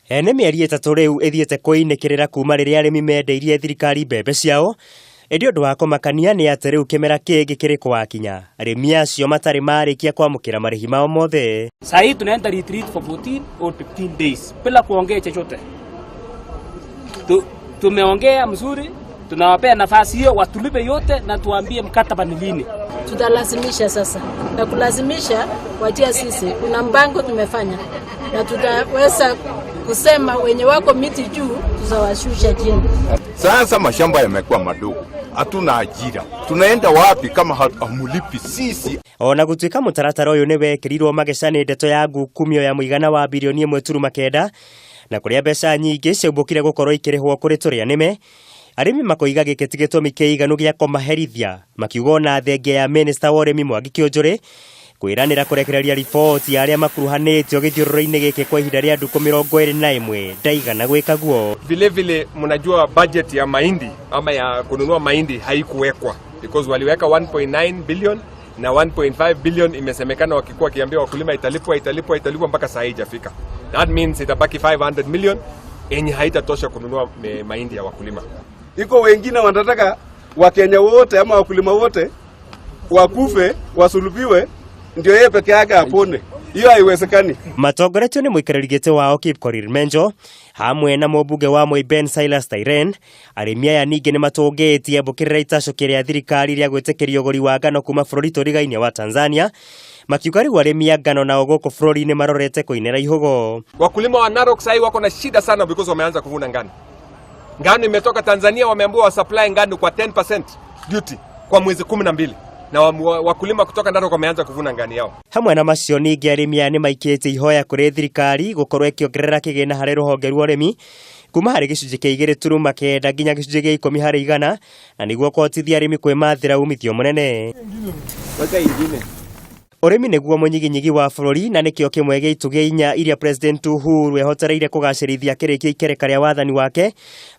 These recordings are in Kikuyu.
Nĩ mĩeri ĩtatũ rĩu ĩthiĩte kwĩinĩkĩrĩra kuma rĩrĩa arĩmi mendeirie thirikari mbembe ciao, ĩndĩ ũndũ wa kũmakania nĩ atĩ rĩu kĩmera kĩngĩ kĩrĩ kwakinya, arĩmi acio matarĩ marĩkia kwamũkĩra marĩhi mao mothe. Saa hii tunaenda retreat for 14 or 15 days bila kuongea chochote. Tumeongea mzuri, tunawapea nafasi hiyo watulipe yote na tuambie mkataba ni lini. Tutalazimisha sasa na kulazimisha wachia sisi, kuna mpango tumefanya na tutaweza kusema wenye wako miti juu tutawashusha chini. Sasa mashamba yamekuwa madogo, hatuna ajira, tunaenda wapi kama hamulipi sisi? Ona gũtuĩka mũtaratara ũyũ nĩ wekĩrirwo mageca nĩ ndeto ya ngukumio ya mũigana wa birioni 1.9 na kũrĩa mbeca nyingĩ ciaumbũkire gũkorwo ikĩrĩhwo kũrĩ tũrĩa nĩme, arĩmi makoiga gĩkĩ ti gĩtũmi kĩiganu gĩa kũmaherithia, makiuga ona thengia ya minista wa ũrĩmi Mwangi Kĩũnjũrĩ kwĩranĩra kũrekereria riboti ya arĩa makuruhanĩtio gĩthiũrũrũ-inĩ gĩkĩ kwa ihinda rĩa ndukũ 21 ndaigana gwĩka guo. Vile vile mnajua budget ya mahindi ama ya kununua mahindi haikuwekwa because waliweka 1.9 billion na 1.5 billion imesemekana wakikuwa wakiambia wakulima italipwa italipwa italipwa mpaka saa hii haijafika. That means itabaki 500 million yenye haitatosha kununua mahindi ya wakulima. Iko wengine wanataka Wakenya wote ama wakulima wote wakufe wasulubiwe ndio yeye peke yake apone. Hiyo haiwezekani. Matongoretio nĩ mũikarĩri gĩtĩ wao Kipkorir Menjo hamwe na mũmbunge wa Moi Ben Silas Tairen, arĩmi aya ningĩ nĩ matũngĩtie mbũkĩrĩra itacũkĩ rĩa thirikari rĩa gwĩtĩkĩria ũgũri wa ngano kuma bũrũri tũrigainie wa Tanzania, makiuga rĩu arĩmi a ngano nao gũkũ bũrũri-inĩ marorete kũinĩra ihũgo. Wakulima wa Narok sasa wako na shida sana because wameanza kuvuna ngano. Ngano imetoka Tanzania, wameambiwa wa supply ngano kwa 10% duty kwa mwezi 12 na wakulima kutoka Narok wameanza kuvuna ngano yao. Hamwe na macio ningĩ arĩmi aya nĩ maikĩtie ihoya kũrĩ thirikari gũkorwo ĩkĩongerera kĩgĩna harĩ rũhonge rwa ũrĩmi kuma harĩ gĩcunjĩ kĩa 2.9 nginya gĩcunjĩ gĩa 10% na nĩguo kũhotithia arĩmi kwĩmathĩra umithio mũnene. Ũrĩmi nĩguo mũnyiginyigi wa bũrũri na nĩkĩo kĩmwe gĩa itugĩ inya iria President Uhuru ehotereire kũgacĩrithia akĩrĩkia ikereka rĩa wathani wake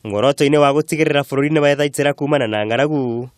muoroto-inĩ wa gũtigĩrĩra bũrũri nĩ wethaitĩra kumana na ng'aragu.